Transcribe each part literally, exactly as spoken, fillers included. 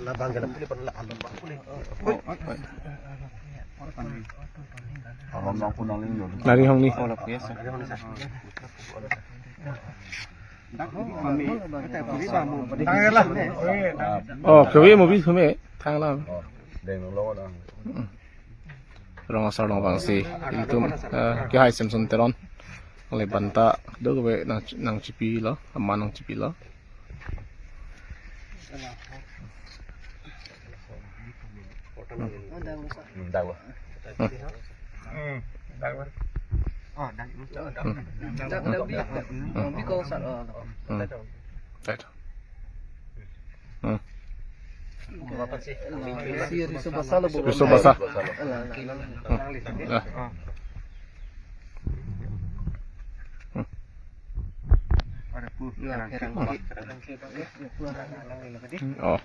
Labang gana puli pan la alon bang puli. Alon bang punang ling dulu. Nari hong ni. Oh, la puya sa. Oh, kami movie kami tangla. Oh, deng lo lo. Rong asar long bang si ilitum, eh, kehai Samson Teron. Oleh banta do ke nang nang chipilo, ama nang chipilo. Hmm, dawa. Hmm, dawa. Hmm. Right. Hmm. Si Riso Basa lo, Bu. Riso Basa. Ala, ala, ala. Hmm. Ah. Hmm. Ya, Pherangke. Oh.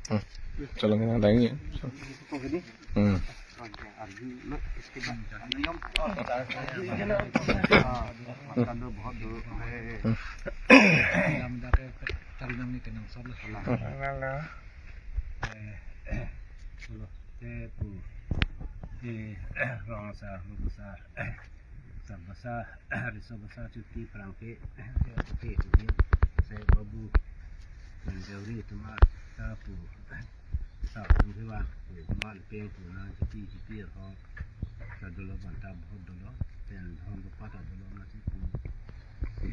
Hmm. Salang yang ada ini. Hmm. Te pu, eh, rong asar, rong asar, asar basa, riso basa, chuti Pherangke, te pu, se babu, pen jawri tuma, ta pu, sa pu, hewa pu, man peng pu, nang chuti, chuti ho, ta dolo banta bahut dolo, pen dhon dopat ta dolo, masi pu,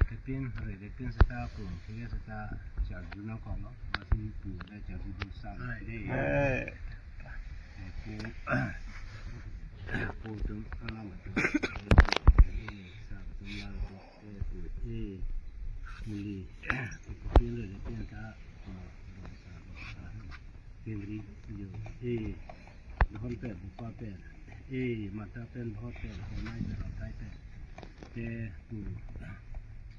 te pin, re, te pin seta pu, kaya seta, charju nangkok lo, masi pu, da charju dun sa, de. Eh. Pu, pu tum, alam pu, sa tum, la pu, eh, pu, eh, muli, pu, pin, re, pin, ta, pu, sa, sa, Henry, yo, eh, dhon pet, bupa pet, eh, mata pen, bhot pet, honai pet, atai pet, te pu,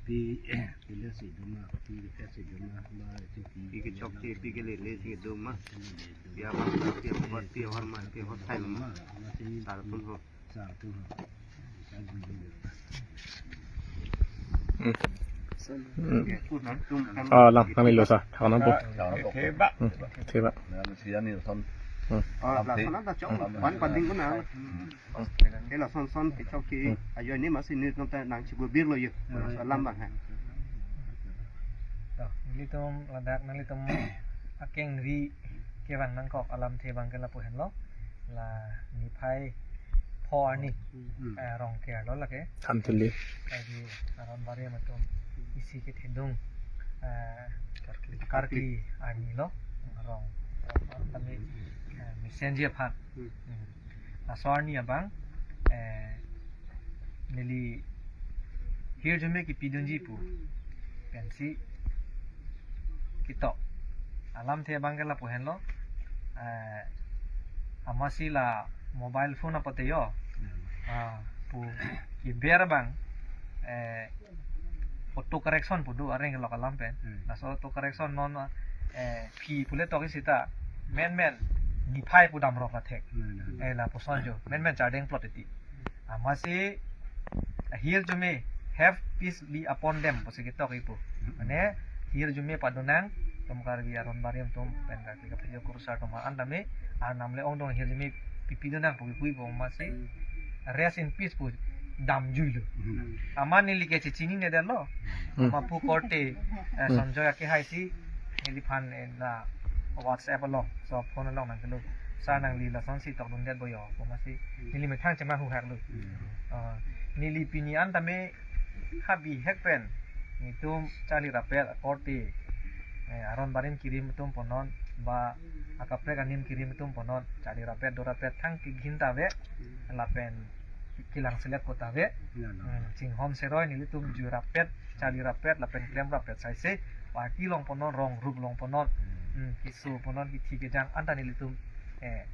pi, pi le si duma, pi le si duma, ba, ti, pi, pi ke chok che, pi ke le le si duma, ya ba, pi, pi, pi, hor ma, pi, hor thai ma, sar pun ho. Hmm. Hmm. Ah, lang, lang ilo sa. Thak nangpo. Hmm. Theba. Hmm. Sian ni son. Hmm. Ah, la son ta chok. Pan pading ko na. Hmm. Eh, la son son ke chok ke. Hmm. Ajo ni masi ni nonta nang chibu bir lo yo. Hmm. Alam bang ha. To, nelitum ladak nelitum akengri kevang nangkok alamthe abang ke lapu henlo. La niphai pho arni, hmm, eh, Rongker lo lake. Thanthili. Lake Aron Barim atum isi kethedung, eh, karkli arni lo, rong, rong kami, eh, mesenji aphan. Hmm. Hmm. Laso arni abang, eh, neli hirjume kipidunji pu pensi ketok. Alamthe abang ke lapu henlo, eh, amatsi la mobile phone apote yo. Hmm. Ah, pu keber abang, eh, auto correction pu do areng kelok alam pen. Hmm. Laso auto correction non, eh, phi pule tok sita menmen niphai pu damrok la thek. Hmm. Eh, lapuson jo. Menmen chardeng plot iti. Amatsi hirjume, "Have peace be upon them," pusi ketok ipu. Mane hirjume padonang, tum Karbi Aron Barim atum pen Karbi kaphilyo kurusar atum an tame, arnam le ongdung hirjume pipi donang pu kipu ipu amatsi, "Rest in peace," pu damjui lo. Hmm. Amat neli ke chechinine detlo. Hmm. Amat pu korte, eh, hmm, Sonjoy akehai si neliphan, eh, la WhatsApp along, so phone along nangkelo. "Sir, nangli lasonsi tokdun det bo yo," pu amatsi. Hmm. Neli methang chemanghu haklo. Hmm. Ah, neli pini an tame habihek pen netum charli rapet akorte, eh, Aron Barim kirim atum punon, ba akaprek anim kirim atum punon, charli rapet, do rapet, thang kegin ta ave, lapen kelang selek ko ta ave. Ya, ya. Hmm, chinghon seroi nelitum ju rapet, charli rapet, lapen klem rapet saise, party long punon, rong rup long punon, hmm, keso punon, kithi kejang, anta nelitum, eh,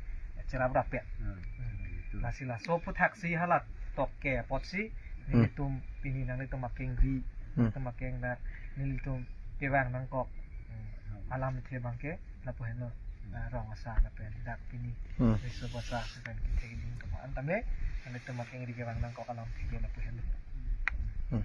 cherap rapet. Hmm. Hmm. Betul. Lasi laso aphuthaksi hala tok ke apotsi, hmm, nelitum pini nanglitum akengri, hmm, nelitum akeng na, nelitum kevang nangkok, hmm, alamthe abang ke lapu henlo, ah, rong asar lapen dak pini, hmm, riso basa lapen kethek ding atum an tame, nanglitum akengri kevang nangkok alamthe ke lapu henlo. Hmm.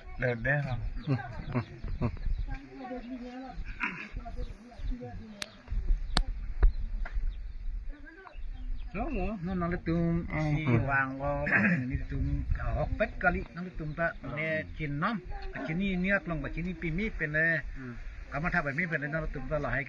Deh, deh. Hmm, hmm, hmm. Lo mo, non nanglitum isi vanglo, nanglitum ahokpet kali, nanglitum ta ne chinam, chinine aklong ba chini pimi pen le, kamatha pimi pen le nanglitum ta lahai